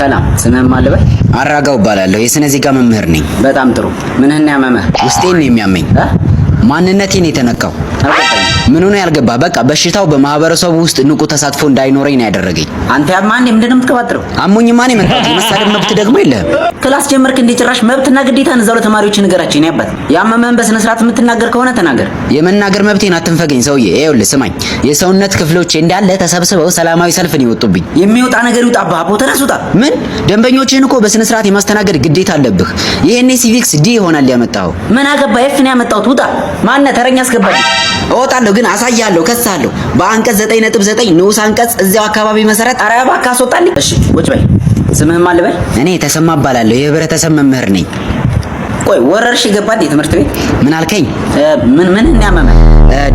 ሰላም፣ ስምህን ማን ልበል? አራጋው እባላለሁ። የስነ ዜጋ መምህር ነኝ። በጣም ጥሩ። ምንህን ያመመህ? ውስጤን ነው የሚያመኝ። እ? ማንነቴን የተነካው። አልገባኝም። ምን ሆነ ያልገባ? በቃ በሽታው በማህበረሰቡ ውስጥ ንቁ ተሳትፎ እንዳይኖረኝ ነው ያደረገኝ። አንተ ያማ እንዴ? ምንድን ነው የምትቀባጥረው? አሞኝማ ነው የመጣሁት። የመሳደብ መብት ደግሞ የለህም። Class ጀመርክ እንዴ? ጭራሽ መብትና ግዴታን እዛው ለተማሪዎች ንገራቸው። የኔ አባት፣ ያመመህን በስነ ስርዓት የምትናገር ከሆነ ተናገር። የመናገር መብቴን አትንፈገኝ ሰውዬ። ይኸውልህ ስማኝ፣ የሰውነት ክፍሎቼ እንዳለ ተሰብስበው ሰላማዊ ሰልፍ ነው የወጡብኝ። የሚወጣ ነገር ይውጣ። አቦ ተነስ ውጣ። ምን ደንበኞችህን እኮ በስነ ስርዓት የማስተናገድ ግዴታ አለብህ። ይሄኔ civics D ይሆናል ያመጣኸው። ምን አገባ? F ነው ያመጣሁት። ውጣ። ማነህ? ተረኛ አስገባኝ። እወጣለሁ ግን አሳያለሁ፣ ከሳለሁ። በአንቀጽ 9.9 ንዑስ አንቀጽ እዚያው አካባቢ መሰረት። ኧረ እባክህ አስወጣልኝ። እሺ ቁጭ በል። ስምህን ማን ልበል? እኔ ተሰማ እባላለሁ፣ የህብረተሰብ መምህር ነኝ። ቆይ ወረርሽኝ ገባ እንዴ ትምህርት ቤት? ምን አልከኝ? ምን ምን ያመመህ?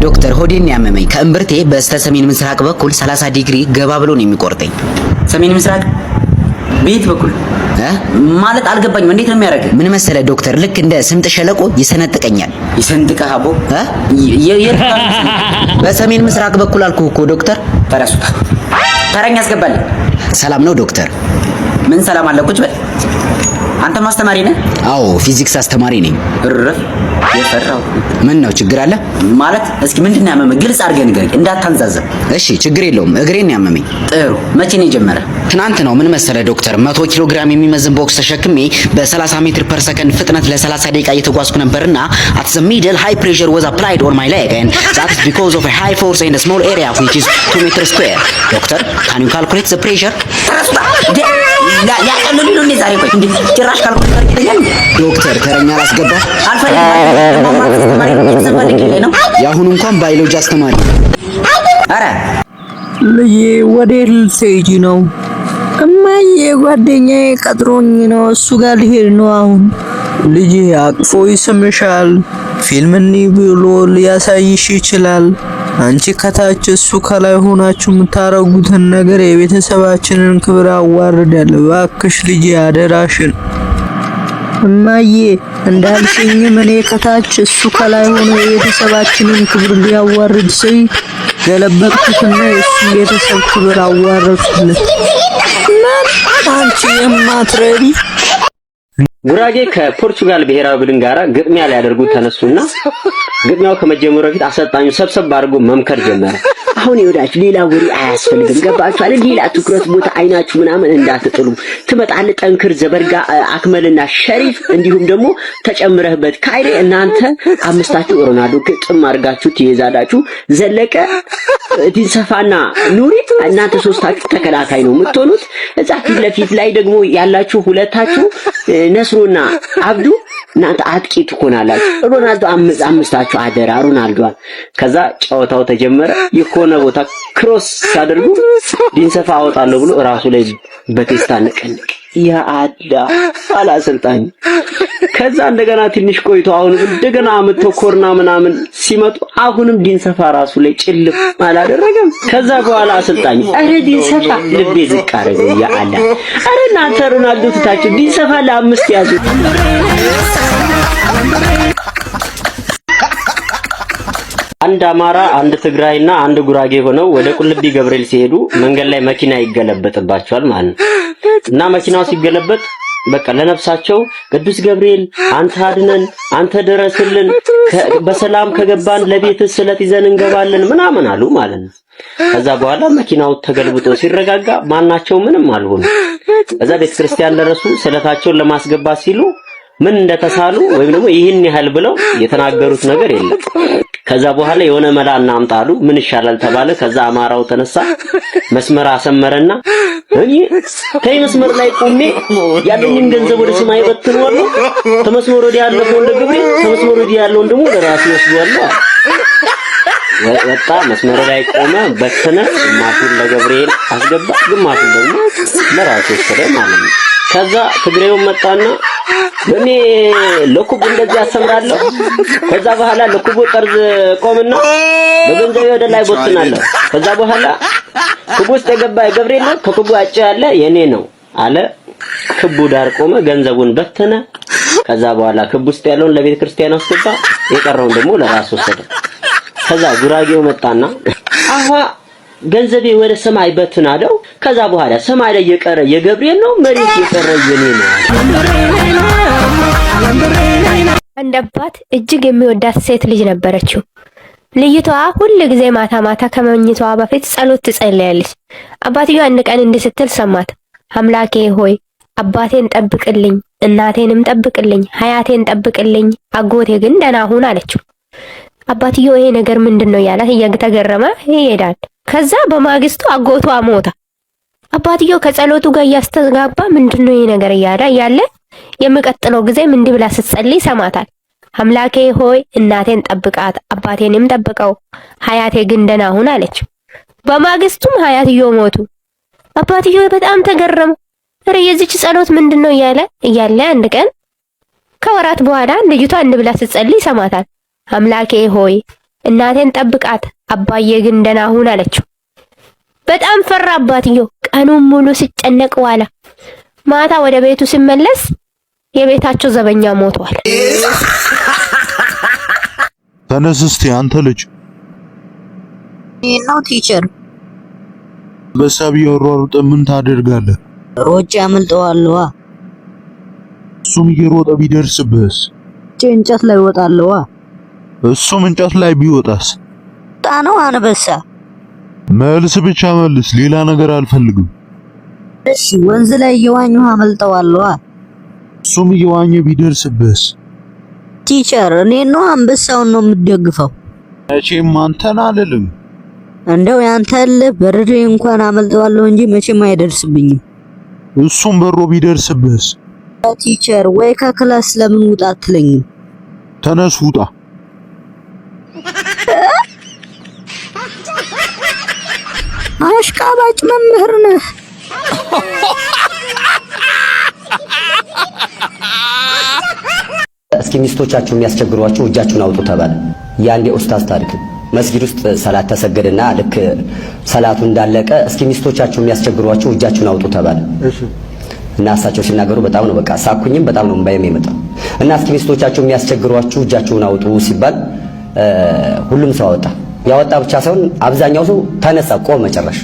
ዶክተር፣ ሆዴን ያመመኝ። ከእምብርቴ በስተ ሰሜን ምስራቅ በኩል 30 ዲግሪ ገባ ብሎ ነው የሚቆርጠኝ። ሰሜን ምስራቅ ቤት በኩል እ? ማለት አልገባኝም። እንዴት ነው የሚያደርግህ? ምን መሰለ ዶክተር፣ ልክ እንደ ስምጥ ሸለቆ ይሰነጥቀኛል። ይሰንጥቀህ አቦ። እ? የት? በሰሜን ምስራቅ በኩል አልኩህ እኮ ዶክተር። ተረሱ ተረኛ አስገባልኝ። ሰላም ነው ዶክተር? ምን ሰላም አለ? ቁጭ በል። አንተም አስተማሪ ነህ? አዎ፣ ፊዚክስ አስተማሪ ነኝ። እርፍ የፈራው። ምን ነው፣ ችግር አለ? ማለት እስኪ ምንድን ነው ያመመህ? ግልጽ አድርገህ ንገረኝ፣ እንዳታንዛዘብ። እሺ፣ ችግር የለውም። እግሬን ያመመኝ። ጥሩ። መቼ ነው የጀመረ? ትናንት ነው። ምን መሰለ ዶክተር፣ 100 ኪሎ ግራም የሚመዝን box ተሸክሜ በ30 ሜትር per ሰከንድ ፍጥነት ለ30 ደቂቃ እየተጓዝኩ ነበርና at the middle high pressure was applied on my leg and that is because of a high force and a small area which is 2 meter square. ዶክተር፣ can you calculate the pressure? ተረሱታ ሊያቀልሉ ነው እንዴ ዛሬ? ቆይ እንዴ ጭራሽ ካልኩሌተር ይለኛል። ዶክተር፣ ተረኛ አላስገባ። አልፈልግም። አስተማሪ ነው። የአሁኑ እንኳን ባዮሎጂ አስተማሪ። ኧረ። ልጄ፣ ወዴት ልትሄጂ ነው? እማዬ፣ ጓደኛዬ ቀጥሮኝ ነው፣ እሱ ጋር ልሄድ ነው አሁን። ልጄ፣ አቅፎ ይስምሻል፣ ፊልም እንይ ብሎ ሊያሳይሽ ይችላል። አንቺ ከታች እሱ ከላይ ሆናችሁ የምታረጉትን ነገር የቤተሰባችንን ክብር ያዋርዳል። እባክሽ ልጄ፣ አደራሽን። እማዬ፣ እንዳልሽኝም እኔ ከታች እሱ ከላይ ሆኖ የቤተሰባችንን ክብር ሊያዋርድ ስል ገለበጥኩትና የእሱን ቤተሰብ ክብር አዋረድኩለት። ምን አንቺ የማትረቢ! ጉራጌ ከፖርቹጋል ብሔራዊ ቡድን ጋር ግጥሚያ ሊያደርጉ ተነሱና ግጥሚያው ከመጀመሩ በፊት አሰልጣኙ ሰብሰብ አድርጎ መምከር ጀመረ። አሁን ይወዳችሁ ሌላ ወሬ አያስፈልግም። ገባችሁ አይደል? ሌላ ትኩረት ቦታ አይናችሁ ምናምን እንዳትጥሉ። ትመጣለህ፣ ጠንክር፣ ዘበርጋ፣ አክመልና ሸሪፍ እንዲሁም ደግሞ ተጨምረህበት ካይሬ፣ እናንተ አምስታችሁ ሮናልዶ ግጥም አድርጋችሁ ትይዛላችሁ። ዘለቀ፣ ዲንሰፋና ኑሪ፣ እናንተ ሶስታችሁ ተከላካይ ነው የምትሆኑት። እዛ ፊት ለፊት ላይ ደግሞ ያላችሁ ሁለታችሁ ነስሩና አብዱ፣ እናንተ አጥቂ ትሆናላችሁ። ሮናልዶ አምስታችሁ አደራ ሮናልዶ። ከዛ ጨዋታው ተጀመረ። የሆነ ቦታ cross ሲያደርጉ ዲንሰፋ አወጣለሁ ብሎ ራሱ ላይ በቴስታ ነቀነቅ። ያ አላ አለ አሰልጣኝ። ከዛ እንደገና ትንሽ ቆይቶ አሁንም እንደገና አምጥቶ ኮርና ምናምን ሲመጡ አሁንም ዲንሰፋ ራሱ ላይ ጭልፍ አላደረገም። ከዛ በኋላ አሰልጣኝ "ኧረ ዲንሰፋ"፣ ልቤ ዝቅ አደረገ። ያ አላ፣ ኧረ እናንተ ሮናልዶ ትታችሁ ዲንሰፋ ለአምስት ያዙ። አንድ አማራ፣ አንድ ትግራይና አንድ ጉራጌ ሆነው ወደ ቁልቢ ገብርኤል ሲሄዱ መንገድ ላይ መኪና ይገለበጥባቸዋል ማለት ነው። እና መኪናው ሲገለበጥ በቃ ለነፍሳቸው "ቅዱስ ገብርኤል አንተ አድነን፣ አንተ ድረስልን፣ በሰላም ከገባን ለቤት ስለት ይዘን እንገባለን" ምናምን አሉ ማለት ነው። ከዛ በኋላ መኪናው ተገልብጦ ሲረጋጋ ማናቸው ምንም አልሆኑ። ከዛ ቤተክርስቲያን ደረሱ። ስለታቸውን ለማስገባት ሲሉ ምን እንደተሳሉ ወይም ደግሞ ይህን ያህል ብለው የተናገሩት ነገር የለም። ከዛ በኋላ የሆነ መላ እናምጣሉ። ምን ይሻላል ተባለ። ከዛ አማራው ተነሳ፣ መስመር አሰመረና "እኔ ከይ መስመር ላይ ቆሜ ያለኝን ገንዘብ ወደ ሰማይ በትነዋለሁ። ከመስመር ወዲያ ያለፈውን ለገብርኤል፣ ከመስመር ወዲያ ያለውን ደግሞ ለራሱ ወስዷለሁ።" ወጣ፣ መስመሩ ላይ ቆመ፣ በተነ። ግማሹን ለገብርኤል አስገባ፣ ግማሹን ደግሞ ለራሱ ወሰደ ማለት ነው። ከዛ ትግሬውን መጣና "እኔ ለኩቡ እንደዚህ አሰምራለሁ። ከዛ በኋላ ለኩቡ ጠርዝ ቆምና በገንዘቤ ወደ ላይ ቦትናለሁ። ከዛ በኋላ ክቡ ውስጥ የገባ የገብርኤል ነው፣ ከክቡ አጭ ያለ የኔ ነው" አለ። ክቡ ዳር ቆመ፣ ገንዘቡን በተነ። ከዛ በኋላ ክቡ ውስጥ ያለውን ለቤተ ክርስቲያን አስገባ፣ የቀረውን ደግሞ ለራሱ ወሰደ። ከዛ ጉራጌው መጣና አዋ ገንዘቤ ወደ ሰማይ በትናለው። ከዛ በኋላ ሰማይ ላይ የቀረ የገብርኤል ነው፣ መሬት የቀረ የኔ ነው። አንድ አባት እጅግ የሚወዳት ሴት ልጅ ነበረችው። ልጅቷ ሁል ጊዜ ማታ ማታ ከመኝታዋ በፊት ጸሎት ትጸልያለች። አባትየው አንድ ቀን እንዲህ ስትል ሰማት። አምላኬ ሆይ፣ አባቴን ጠብቅልኝ፣ እናቴንም ጠብቅልኝ፣ ሀያቴን ጠብቅልኝ፣ አጎቴ ግን ደህና ሁን አለችው። አባትየው ይሄ ነገር ምንድን ነው እያለ እየተገረመ ይሄዳል። ከዛ በማግስቱ አጎቷ ሞተ። አባትየው ከጸሎቱ ጋር እያስተጋባ ምንድን ነው ይሄ ነገር እያለ እያለ የሚቀጥለው ጊዜም እንዲህ ብላ ስትጸልይ ይሰማታል። አምላኬ ሆይ፣ እናቴን ጠብቃት፣ አባቴንም ጠብቀው፣ ሀያቴ ግን ደህና ሁን አለች። በማግስቱም ሀያትየው ሞቱ። አባትየው በጣም ተገረመ። ኧረ የዚች ጸሎት ምንድን ነው እያለ እያለ አንድ ቀን ከወራት በኋላ ልጅቷ እንዲህ ብላ ስትጸልይ ይሰማታል። አምላኬ ሆይ፣ እናቴን ጠብቃት፣ አባዬ ግን ደህና ሁን አለችው። በጣም ፈራ አባትየው። ቀኑን ሙሉ ሲጨነቅ ዋለ። ማታ ወደ ቤቱ ሲመለስ የቤታቸው ዘበኛ ሞቷል። ተነስ እስቲ አንተ ልጅ። ነው teacher። አንበሳ እየሮጠ ምን ታደርጋለህ? ሮጬ አመልጠዋለዋ። እሱም እየሮጠ ቢደርስብህስ? እንጨት ላይ ወጣለዋ። እሱም እንጨት ላይ ቢወጣስ? ጣነው አንበሳ። መልስ ብቻ መልስ፣ ሌላ ነገር አልፈልግም። እሺ፣ ወንዝ ላይ እየዋኘሁ አመልጠዋለዋ። እሱም እየዋኘ ቢደርስብህስ? Teacher፣ እኔ ነው አንበሳውን ነው የምትደግፈው? መቼም አንተን አልልም። እንደው ያንተ እልህ በርሬ እንኳን አመልጠዋለሁ እንጂ መቼም አይደርስብኝም። እሱም በሮ ቢደርስብህስ? Teacher፣ ወይ ከ class ለምን ውጣ አትለኝም? ተነስ ውጣ። አሽቃባጭ መምህር ነህ። እስኪ ሚስቶቻችሁ የሚያስቸግሯችሁ እጃችሁን አውጡ ተባለ። የአንድ ኡስታዝ ታሪክ። መስጊድ ውስጥ ሰላት ተሰገደና ልክ ሰላቱ እንዳለቀ እስኪ ሚስቶቻችሁ የሚያስቸግሯችሁ እጃችሁን አውጡ ተባለ። እና እሳቸው ሲናገሩ በጣም ነው በቃ ሳኩኝም በጣም ነው እምባዬም የመጣው። እና እስኪ ሚስቶቻችሁ የሚያስቸግሯችሁ እጃችሁን አውጡ ሲባል ሁሉም ሰው አወጣ። ያወጣ ብቻ ሳይሆን አብዛኛው ሰው ተነሳ፣ ቆመ። ጭራሽ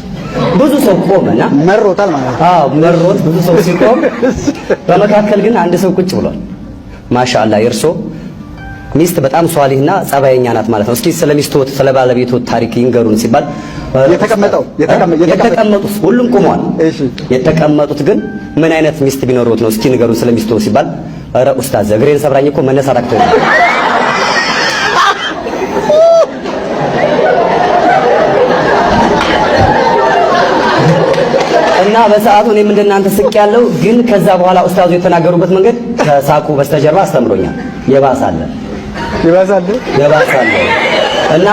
ብዙ ሰው ቆመና መሮታል ማለት ነው። አዎ መሮት፣ ብዙ ሰው ሲቆም በመካከል ግን አንድ ሰው ቁጭ ብሏል። ማሻአላ፣ የእርሶ ሚስት በጣም ሷሊህና ጸባየኛ ናት ማለት ነው። እስኪ ስለ ሚስቶት ስለ ባለቤቶት ታሪክ ይንገሩን ሲባል የተቀመጠው የተቀመጡት ሁሉም ቆመዋል። የተቀመጡት ግን ምን አይነት ሚስት ቢኖሩት ነው፣ እስኪ ንገሩን ስለ ሚስቶ ሲባል ኧረ ኡስታዝ፣ እግሬን ሰብራኝ እኮ መነሳት አቅቶኝ ነው። እና በሰዓቱ እኔም እንደናንተ ስቅ ያለው ግን ከዛ በኋላ ኡስታዙ የተናገሩበት መንገድ ከሳቁ በስተጀርባ አስተምሮኛል። የባሰ አለ። የባሰ አለ። የባሰ አለ። እና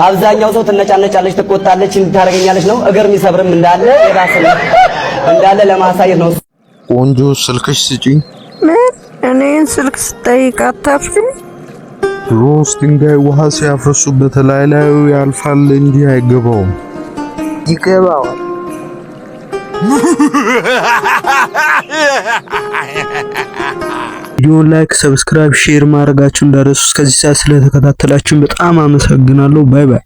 አብዛኛው ሰው ትነጫነጫለች፣ ትቆጣለች፣ እንድታደርገኛለች ነው። እግር የሚሰብርም እንዳለ የባሰ እንዳለ ለማሳየት ነው። ቆንጆ፣ ስልክሽ ስጪኝ። ምን? እኔን ስልክ ስጠይቅ አታፍሪም? ድሮስ ድንጋይ ውሃ ሲያፈሱበት ላይ ላዩ ያልፋል እንጂ አይገባውም። ይገባዋል። ቪዲዮን like፣ subscribe፣ share ማድረጋችሁ እንዳትረሱ። እስከዚህ ሰዓት ስለተከታተላችሁን በጣም አመሰግናለሁ። Bye bye።